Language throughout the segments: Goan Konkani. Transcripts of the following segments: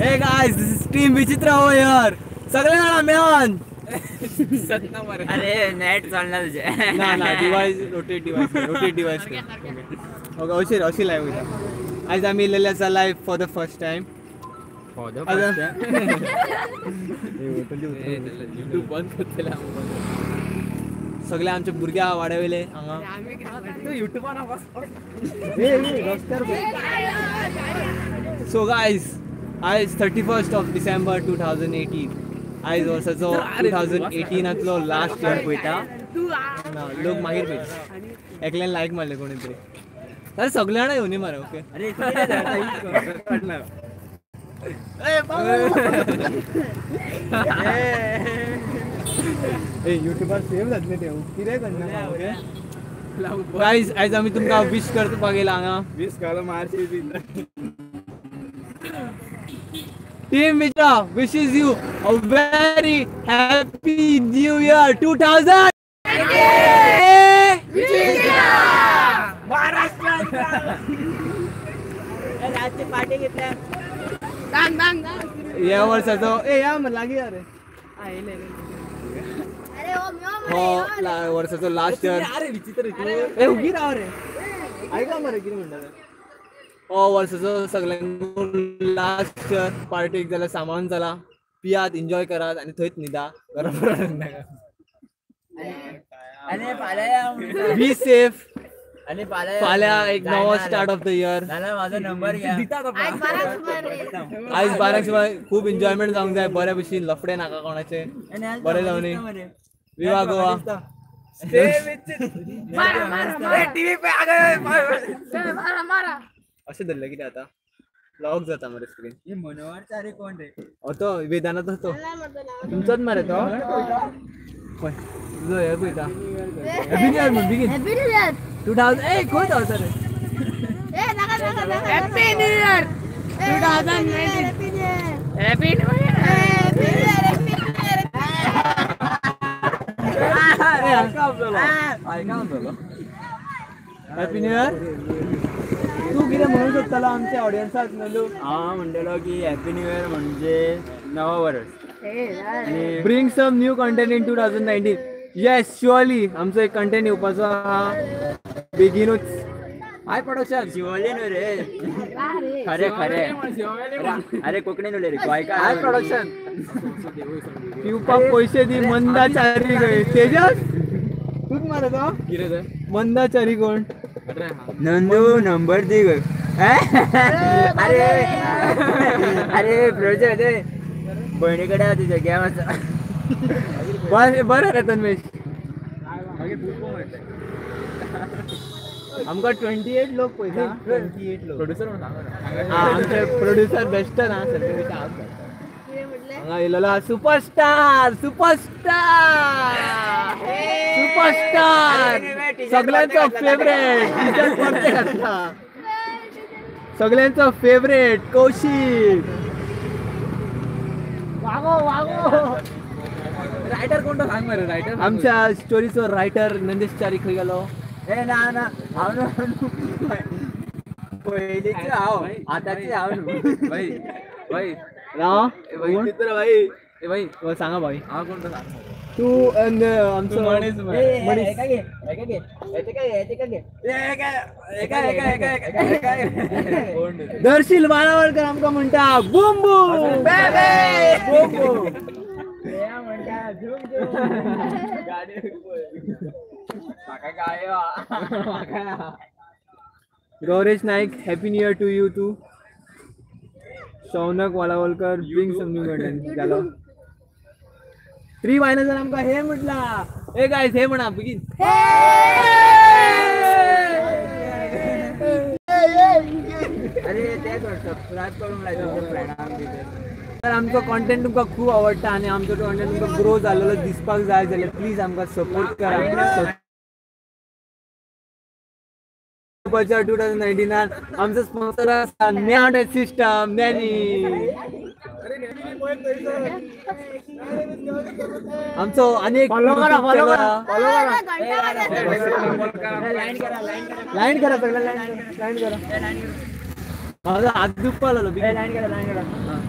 Hey guys, this is team Vichitra over here. सगळे जाणा मेळोन. अरे नेट चलना तुझे. ना ना, device rotate, device rotate, device. Okay, अशी अशी लाईव्ह वयता. आयज आमी येयलेले आसा live for the first time. For the first YouTube बंद करतले. सगळे आमचे भुरगे वाड्या वयले हांगा. युट्यूबार. रस्त्यार. सो गायज, आयज 31st of December 2018. आयज वर्साचो 2018तलो लास्ट इयर पळयता ना लोक. मागीर पळयता. एकल्यान लायक मारले कोणी तरी. अरे सगळे जाणां येवनी मरे. ओके, ए युट्यूबार सेव जातले ते, कितें करना. ओके गायज, आयज आमी तुमकां विश करपाक येयला हांगा. वीस घालो मारशी. Team Vichitra wishes you a very happy new year 2000. रातची पार्टी घेतल्या. या वर्साचो ए या लागीं या रे. हो वर्साचो लास्ट इयर. अरे विचित्र. ए उगी राव रे, आयका मरे कितें म्हणटा ते. हो वर्साचो सगळ्यांक लास्ट इयर. पार्टीक जाल्यार सामान जाला, पियात, एन्जॉय करात आनी थंयच न्हिदा, घरा परत नाका. आणि फाल्यां. Be safe. आणि फाल्यां. फाल्यां एक नवो स्टार्ट ऑफ the year. जाल्यार माझो नंबर घ्या. आयज 12 सुमार खूब एन्जॉयमेंट जावंक जाय बऱ्या भशेन. लफडे नाका कोणाचे, बरें जावनी. विवा गोवा. टीव्ही पे आ गए. अशें धरलें कितें आतां लॉक जाता मरे स्क्रीन. मनोहर चारी कोण रे? हो तो वेदानाचो, तो तुमचोच मरे तो. पळय तुजो हे पळयता. हॅपी न्यू इयर म्हण बेगीन. Happy new year. 2000. ए खंय धांवता रे? Happy new year 2019. Happy new year. Happy new year. Happy new year. तू कितें म्हणूंक सोदतालो आमच्या ऑडियन्साक नंदू? हांव म्हणटलो की हॅपी न्यू इयर म्हणजे नवो वर्स आणि bring some new content in 2019. Yes, surely आमचो एक कंटेंट येवपाचो आहा बेगीनूच. हाय प्रोडक्शन. शिवोले न्हू रे, खरे खरे. अरे कोंकणीन उलय रे गोंयकार. हाय प्रोडक्शन. पिवपाक पयशे दी. मंदाचारी खंय? तेजस तूच मरे तो. कितें तें? मंदाचारी कोण? नंदू नंबर दी गो. अरे अरे प्रोजेक्ट भयणी कडेन आसा तुज्या गेम आसा. बरें बरें रे तन्मेश. आमकां 28 लोक पळयता, 28 लोक. प्रोड्युसर म्हणून सांग. आमचे प्रोड्युसर बेस्टन आहा सगळे. हांगा येयलेलो सुपरस्टार, सुपरस्टार, सुपरस्टार, सगळ्यांचो फेवरेट. टिचर परते घातला. सगळ्यांचो फेवरेट कौशीक. वागो वागो. रायटर कोण तो सांग मरे रायटर. आमच्या स्टोरीचो रायटर नंदेश चारी खंय गेलो? ए ना ना, हांव न्हू, पयलींचे हांव, आतांचे हांव न्हू. भाई भाई. राव. भाई चित्र भाई. ए भाई. हो, सांगा भाई. हांव कोण तो सांग. तू आमचो तू मनीस मरे. मनीस. एका घे, एका घे, एका घे, एका घे. एका एका एका एका एका. कोण? दर्शील वालावलकर आमकां म्हणटा बूम बूम बूम बूम. म्हाका गायो. Gauresh Naik, happy new year to you too. Shaunak Walawalkar, bring some new content. जालो. थ्री मायनसान आमकां हे म्हटला. हे गायज, हे म्हणा बेगीन. अरे तेच सबस्क्रायब करूंक लाय तुमच्या फ्रेंडांक बी ते. तर आमचो कॉन्टेंट तुमकां खूब आवडटा आनी आमचो कॉन्टेंट तुमकां ग्रो जाल्लो दिसपाक जाय जाल्यार प्लीज आमकां सपोर्ट करा. 2019 आमचो स्पॉन्सर आसा ज्ञान सिस्टम ज्ञानी. आमचो आनी एक फॉलो करा, फॉलो करा, फॉलो करा. लायन करा, लायन करा. लायन करा सगळं, लायन लायन करा. लायन करा. माझा हात दुखपाक लागलो. लायन काडा लायन काडा.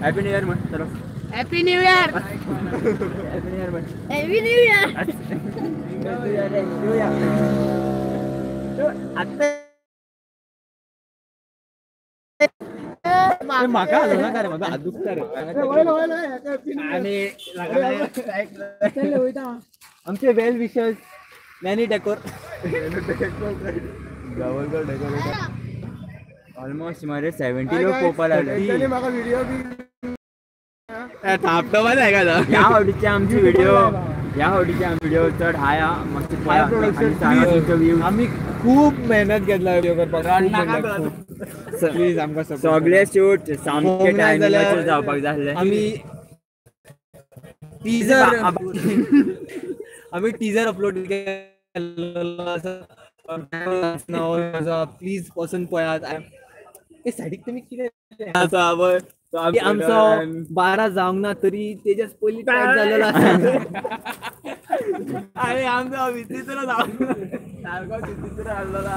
हॅपी न्यू इयर म्हण. चलो happy new year. Happy new year म्हण. Happy new year. म्हाका हालो नाका रे, म्हाका हात दुखता रे. आणि आमचे वेल विशर्स मॅनी डेकोर. ऑलमोस्ट मरे 70 लोक पोवपाक लागले. म्हाका व्हिडिओ बी थापटो का ह्या आवडीचे आमचे व्हिडिओ, ह्या आवडीचे व्हिडिओ चड हाय मस्त. प्रोडक्शन आम्ही खूप मेहनत घेतला व्हिडिओ करपाक. प्लीज आमकां सगळे शूट सामके टायमिंगाचेर जावपाक जाय आसले. आमी टीजर, आमी टीजर अपलोड केल्लो आसा. प्लीज वचून पळयात. सायडीक तुमी कितें आसा पळय आमचो 12 जावंक ना तरी तेज्याच पयलीं टायट जाल्लो आसा. अरे आमचो विचित्र सारको विचित्र आसलेलो.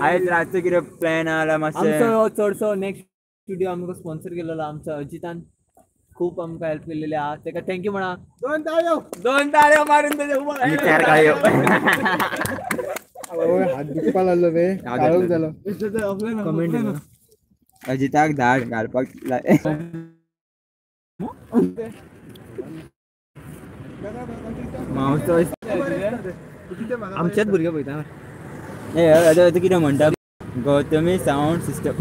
आयज रातचो कितें प्लॅन आला मातशें? आमचो चडसो नेक्स्ट स्टुडिओ आमकां स्पॉन्सर केलेलो आमचो अजितान खूप आमकां हेल्प केलेली आहा, तेका thank you म्हणा. दोन ताळयो, दोन ताळयो मारून तेजे उबो. चार ताळयो. हात दुखपाक लागलो रे, काळोख जालो. कमेंट अजिताक धाड घालपाक. मावसो आमच्याच भुरगे पळयता. ए आतां कितें म्हणटा? Gautami sound system.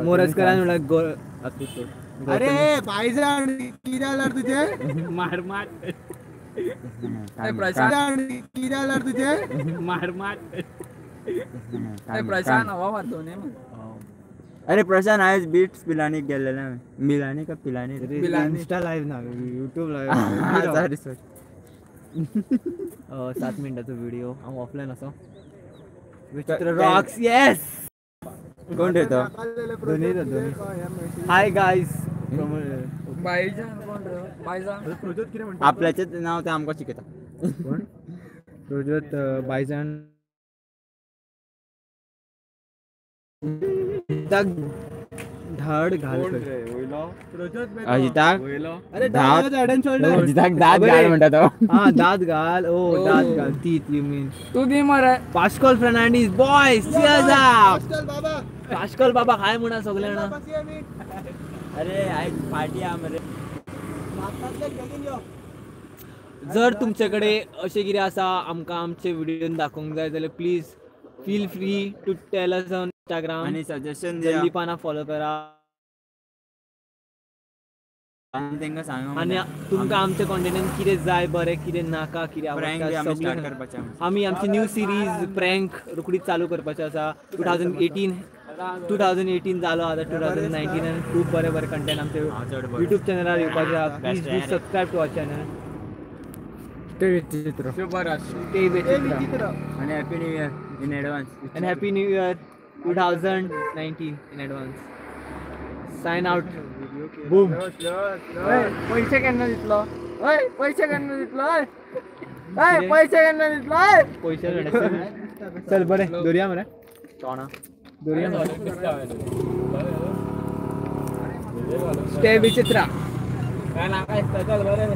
मोरजकरान म्हणल्यार. अरे पायजाण कितें जाल्यार तुजें? मार मार प्रशांत कितें जाल्यार तुजें? मार मार. प्रशांत हवा मारतो न्ही. अरे प्रशांत आयज बीट्स पिलानी गेल्लेले. मिलानी का पिलानी? इंस्टा लायव्ह ना, युट्यूब लायव्ह. Sorry sorry. 7 मिनटाचो व्हिडिओ. हांव ऑफलायन आसा. विचित्र रॉक्स. येस कोण ठेवतो? दोन्ही दोन्ही. Hi guys. आपल्याचेच नाव ते आमकां शिकयता. कोण? प्रज्योत बायजान. धाड घाल. अजिताक अजिताक दांत घाल म्हणटा तो. हा दांत घाल. ओ दांत घाल. ती you mean तू दी मरे. Pascal Fernandes boys cheers up. Pascal बाबा हाय म्हणा सगळे जाणा. अरे आयज पार्टी आ मरे. जर तुमचे कडेन अशें कितें आसा आमकां आमचे व्हिडियोन दाखोवंक जाय जाल्यार please feel free to tell us on Instagram. आनी सजेशन दिया. जल्दीपाना फॉलो करा आनी तेंकां सांगा आनी तुमकां आमच्या कॉन्टेंटान कितें जाय बरें, कितें नाका, कितें आवडटा सगळें. आमी आमची न्यू सिरीज प्रँक रोखडीच चालू करपाची आसा. 2018 जालो आतां 2019 खूब बरें बरें कंटेंट आमचे युट्यूब चॅनलार येवपाचें आसा. Please do subscribe to our channel. ते विचित्र. ते विचित्र. आनी happy new year in advance. And happy new year 2019 in advance. Sign out. Boom. पैसे केन्ना दितलो? हय पैसे केन्ना दितलो? हय पैसे केन्ना दितलो? पैसे चल बरें दोरया मरे. तोणा दोरया. स्टे विचित्रा. काय नाका चल बरें.